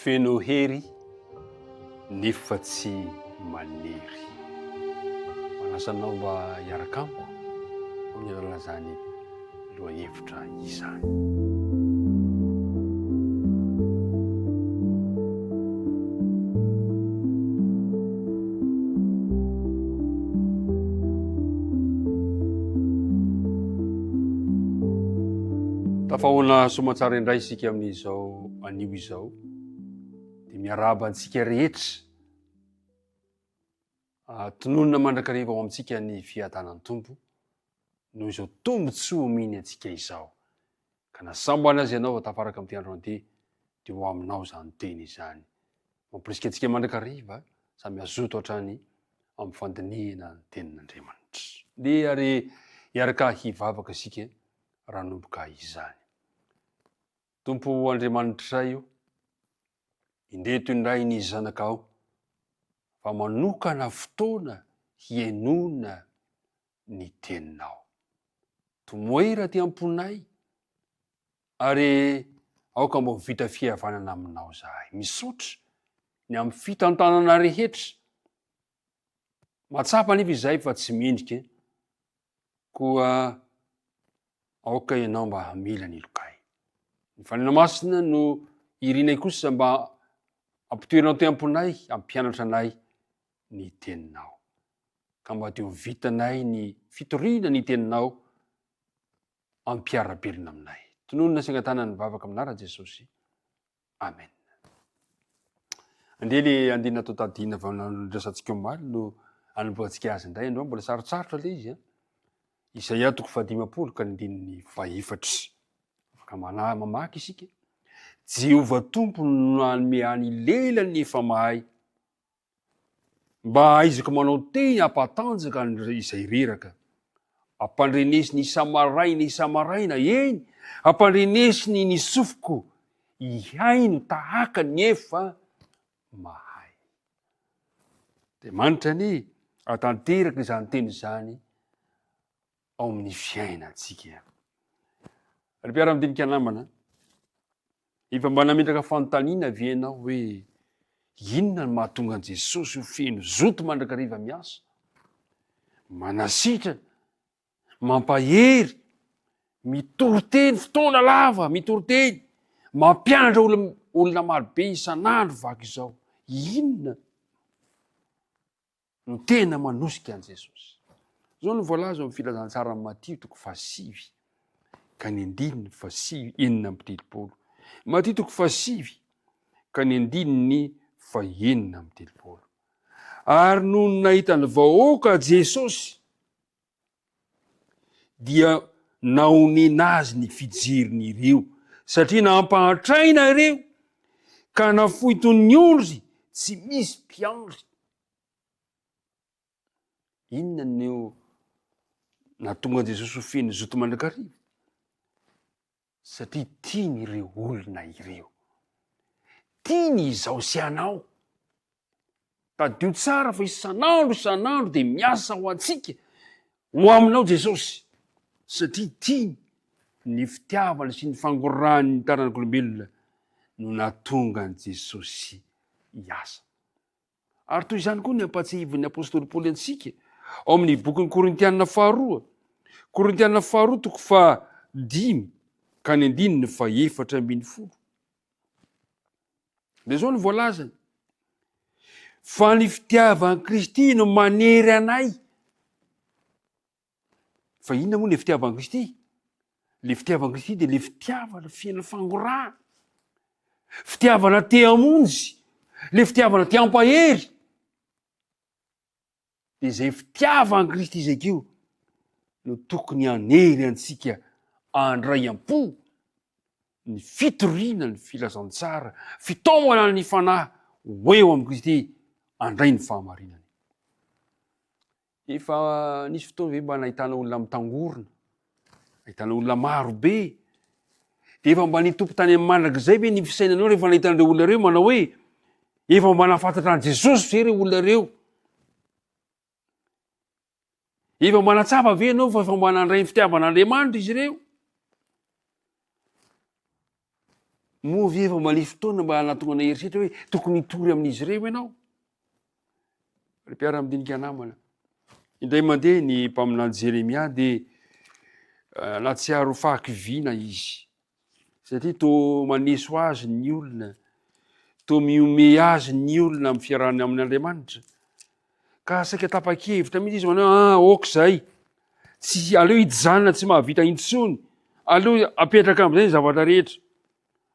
Feno hery nefa tsy manery. Manasa anao mba hiaraka amiko amin'ny alalan'izany lohahevitra izany. Tafahoana soamantsara indray isika amin'izao anio izao. Dia miarahaba antsika rehetra. Tononina mandrakariva ao amintsika ny fiadanan'ny Tompo noho izao tombontsoa omeny antsika izao. Ka na sambany aza ianao vao tafaraka amin'ity andro ity, dia ho aminao izany teny izany. Mamporisika antsika mandrakariva samy hazoto hatrany amin'ny fandinihana ny tenin'Andriamanitra. Ndeha ary hiaraka hivavaka isika raha hanomboka izany. Tompo Andriamanitray o, indreto indray ny zanakao fa manokana fotoana hihainoana ny teninao. Tomoera aty am-ponay ary aoka mba ho vita fihavanana aminao izahay. Misaotra ny amin'ny fitantanana rehetra. Mahatsapa anefa izahay fa tsy mendrika, koa aoka ianao mba hamela ny helokay. Ny Fanahy Masina no irinay kosa mba ampitoeranao aty am-ponay, hampianatra anay ny teninao. Ka mba dia ho vitanay ny fitoriana ny teninao ampiara-belona aminay. Tononina sy angatahana ny vavaka amin'ny anaran'i Jesosy. Amen. Andeha le andinina atao tadidina vao nandrasantsika omaly no anombohantsika azy indray androany mbola sarotsarotra le izy an. Isaia toko fahadimampolo ka ny andininy fahefatra. Afaka mana mamaky isika. Jehovah Tompo no nanome ahy ny lelany efa mahay Mba hahaizako manao teny hampatanjaka ny izay reraka. Ampandrenesiny isa-maraina isa-maraina, eny, ampandrenesiny ny sofiko hihaino tahaka ny efa mahay. Andriamanitra anie hahatanteraka izany teny izany ao amin'ny fiainantsika. Ry mpiara-midinika namana, efa mba nametraka fanontaniana ve ianao hoe inona no mahatonga an'i Jesosy ho feno zoto mandrakariva miasa, manasitrana, mampahery, mitory teny fotoana lava, mitory teny, mampianatra olona marobe isan'andro vaky izao. Inona no tena manosika an'i Jesosy. Izao no voalaza ao amin'ny filazantsaran'i Matio toko fahasivy ka ny andininy fahasivy 36. Matio toko fahasivy ka ny andininy fahenina amby telopolo. Ary nony nahita ny vahoaka Jesosy dia nahonena azy ny fijeriny ireo, satria nampahantraina ireo, ka nafoy toy ny ondry tsy misy mpiandry. Inona no nahatonga an'i Jesosy ho feno zoto mandrakariva? Satria tiany ireo olona ireo. Tiany izao sy anao. Tadidio tsara fa isan'andro isan'andro dia miasa ho antsika, ho aminao Jesosy. Satria tiany ny fitiavana sy ny fangorahany ny taranak'olombelona no nahatonga an'i Jesosy hiasa. Ary toy izany koa ny ampahatsiahivin'ny apostoly Paoly antsika ao amin'ny bokin'ny Korintianina faharoa, Korintianina faharoa toko fahadimy ka ny andininy fahefatra ambin'ny folo. Dia izao no voalazany, fa ny fitiavan'i Kristy no manery anay. Fa inona moa le fitiavan'i Kristy? Le fitiavan'i Kristy dia le fitiavana feno fangorahana. Fitiavana te hamonjy, le fitiavana te hampahery. Dia izay fitiavan'i Kristy izay koa no tokony hanery antsika handray am-po ny fitoriana ny filazantsara, fitaomana ny fanahy ho eo amin'i Kristy handray ny fahamarinany. Efa nisy fotoana ve mba nahitana olona mitangorona, nahitana olona maro be, dia efa mba nitopy tany amin'ny mandrakizay ve ny fisainanao rehefa nahita an'ireo olona ireo manao hoe efa mba nahafantatra an'i Jesosy ve ireo olona ireo? Efa mba nahatsapa ve ianao fa efa mba nandray ny fitiavan'Andriamanitra izy ireo? Moa ve efa mba nisy fotoana mba nahatonga anao hieritreritra hoe tokony hitory amin'izy ireo ianao? Ry mpiara-midinika namana, indray mandeha ny mpaminany Jeremia dia eh, nahatsiaro fahakiviana izy satria toa maneso azy ny olona, toa mihomehy azy ny olona amin'ny fiarahany amin'Andriamanitra. Ka saika tapa-kevitra mihitsy izy manao ah ok izay, tsy aleo hijanona tsy mahavita intsony, aleo apetraka amin'izay ny zavatra rehetra.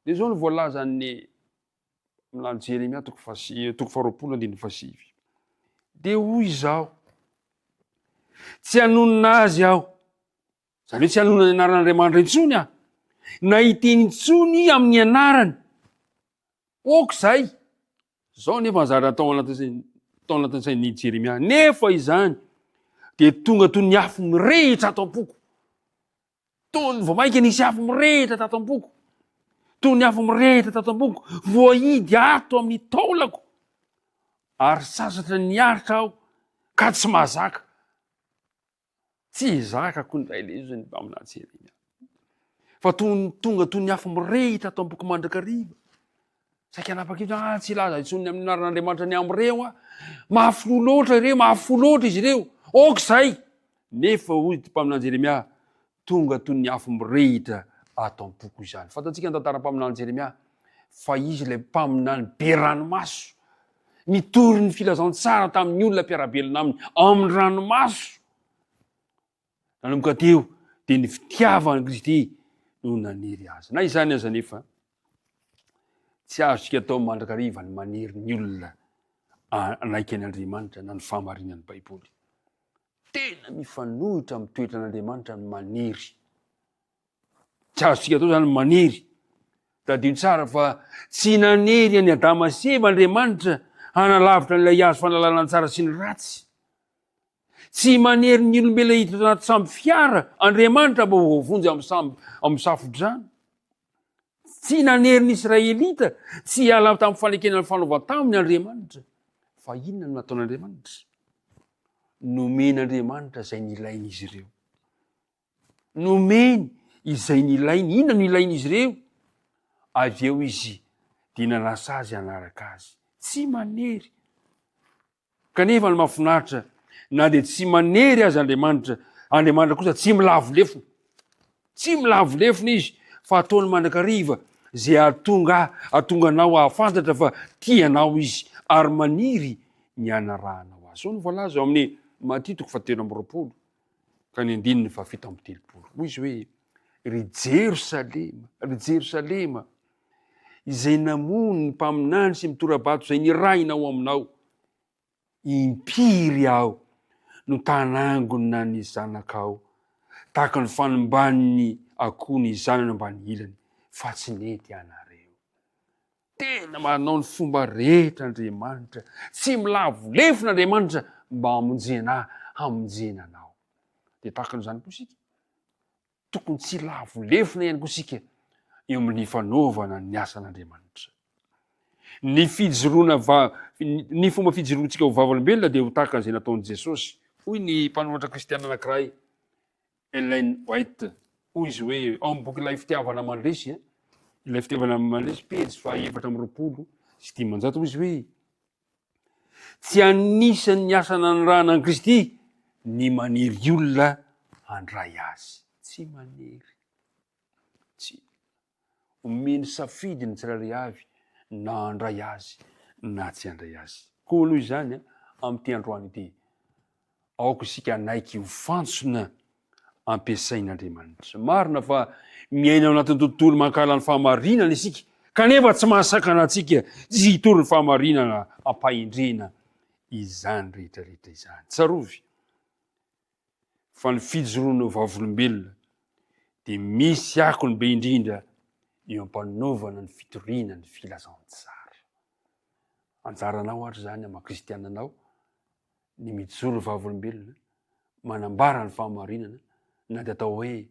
Dia izao no voalazan'ny Mpaminany Jeremia toko fahasi- toko faharoapolo andininy fahasivy. Dia hoy izaho, tsy hanonona azy aho, izany hoe tsy hanonona ny anaran'Andriamanitra intsony aho, na hiteny intsony amin'ny anarany. Ok izay. Izao nefa ny zavatra tao anatin'ny tao anatin'ny sain'i Jeremia. Nefa izany dia tonga toy ny afo mirehitra ato am-poko. Toy ny vao mainka nisy afo mirehitra tato am-poko. Toy ny afo mirehitra tato am-poko, voahidy ato amin'ny taolako. Ary sasatra niaritra aho ka tsy mahazaka. Tsy zakako indray ilay izy ny mpaminany Jeremia. Fa toy ny tonga toy ny afo mirehitra ato am-poko mandrakariva. Saika nanapa-kevitra, ah, tsy hilaza intsony ny amin'ny anaran'Andriamanitra ny amin'ireo aho. Mafy loha loatra ireo, mafy fo loatra izy ireo. Aoka izay! Nefa hoy ity mpaminany Jeremia, tonga toy ny afo mirehitra ato am-poko izany. Fantatsika ny tantaran'ny mpaminany Jeremia, fa izy ilay mpaminany be ranomaso, nitory ny filazantsara tamin'ny olona mpiara-belona aminy amin'ny ranomaso. Nanomboka teo dia ny fitiavan'i Kristy no nanery azy. Na izany aza anefa, tsy azontsika atao mandrakariva ny manery ny olona hanaiky an'Andriamanitra na ny fahamarinan'ny Baiboly. Tena mifanohitra amin'ny toetran'Andriamanitra ny manery. Tsy azontsika atao izany ny manery. Tadidio tsara fa tsy nanery an'i Adama sy Eva Andriamanitra hanalavitra an'ilay hazo fahalalana ny tsara sy ny ratsy. Tsy manery ny olombelona hiditra anaty sambo fiara Andriamanitra mba ho voavonjy amin'ny sambo amin'ny safodrano. Tsy nanery ny Israelita tsy hiala tamin'ny fanekena ny fanaovan taminy Andriamanitra. Fa inona no nataon'Andriamanitra? Nomen'Andriamanitra izay nilain'izy ireo. Nomeny izay nilainy. Inona no ilain'izy ireo? Avy eo izy dia nanasa azy hanaraka azy. Tsy manery. Kanefa ny mahafinaritra, na dia tsy manery aza Andriamanitra, Andriamanitra kosa tsy milavo lefona. Tsy milavo lefona izy fa ataony mandrakariva izay hahatonga hahatonga anao hahafantatra fa tia anao izy ary maniry ny hanarahanao azy. Izao no voalaza ao amin'ny Matio toko fahatelo amby 20 ka ny andininy fahafito amby 30. Hoy izy hoe, Ry Jerosalema, ry Jerosalema, izay namono ny mpaminany sy mitora-bato izay nirahina ho aminao, impiry aho no ta-hanangona ny zanakao tahaka ny fanimban'ny akoho ny zanany ambany ilany, fa tsy nety ianareo. Tena manao ny fomba rehetra Andriamanitra, tsy milavo lefona Andriamanitra mba hamonjena ahy, hamonjena anao. Dia tahaka an'izany koa isika. Tokony tsy hilavo lefona ihany koa isika eo amin'ny fanaovana ny asan'Andriamanitra. Ny fijoroana va, ny fomba fijoroantsika ho vavolombelona dia ho tahaka an'izay nataon'i Jesosy. Hoy ny mpanoratra kristiana anankiray, Ellen White, hoy izy hoe, ao amin'ny boky Ilay Fitiavana Mandresy, Ilay Fitiavana Mandresy, pejy faha 524, hoy izy hoe, Tsy anisan'ny asa nanirahana an'i Kristy ny manery olona handray azy. Tsy manery. Tsy. Omeny safidy ny tsirairay avy na handray azy na tsy handray azy. Koa noho izany, amin'ity androany ity, Aoka isika hanaiky ho fantsona ampiasain'Andriamanitra. Marina fa miaina ao anatin'ny tontolo mankahala ny fahamarinana isika, kanefa tsy mahasakana antsika tsy hitory ny fahamarinana am-pahendrena izany rehetra rehetra izany. Tsarovy fa ny fijoroana ho vavolombelona dia misy akony be indrindra eo am-panaovana ny fitoriana ny filazantsara. Anjaranao ary izany amin'ny maha kristiana anao ny mijoro vavolombelona manambara ny fahamarinana na dia atao hoe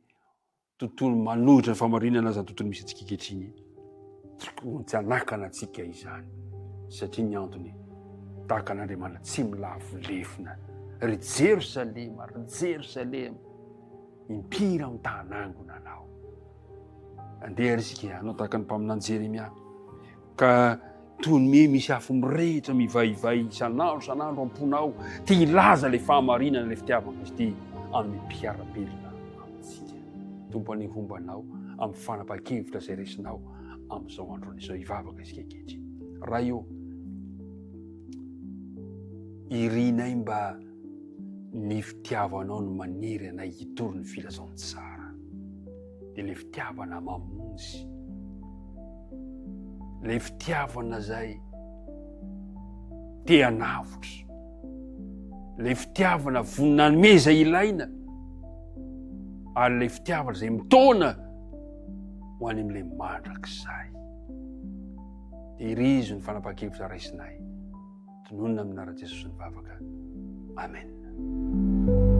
tontolo manohitra ny fahamarinana aza ny tontolo misy antsika ankehitriny tokony tsy hanakana antsika izany satria ny antony tahaka an'Andriamanitra tsy milavo lefona ry Jerosalema ry Jerosalema impiry aho tahanangona anao. Andeha ary isika hanao tahaka ny mpaminany Jeremia ka toy ny hoe misy afo mirehitra mivaivay isan'andro isan'andro am-ponao te hilaza ilay fahamarinana ilay fitiavan'i Kristy amin'ny mpiara-belona amintsika. Tompo anie homba anao amin'ny fanapahan-kevitra izay raisinao amin'izao andro izao. Hivavaka isika ankehitriny. Ray ô, irinay mba ny fitiavanao no maniry anay hitory ny filazantsara. Dia ilay fitiavana mamonjy. Ilay fitiavana izay te hanavotra. Ilay fitiavana vonona hanome izay ilaina. Ary ilay fitiavana izay mitaona ho any amin'ilay mandrakizay. Tehirizo ny fanapahan-kevitra raisinay. Tononina amin'ny anaran'i Jesosy ny vavaka. Amen.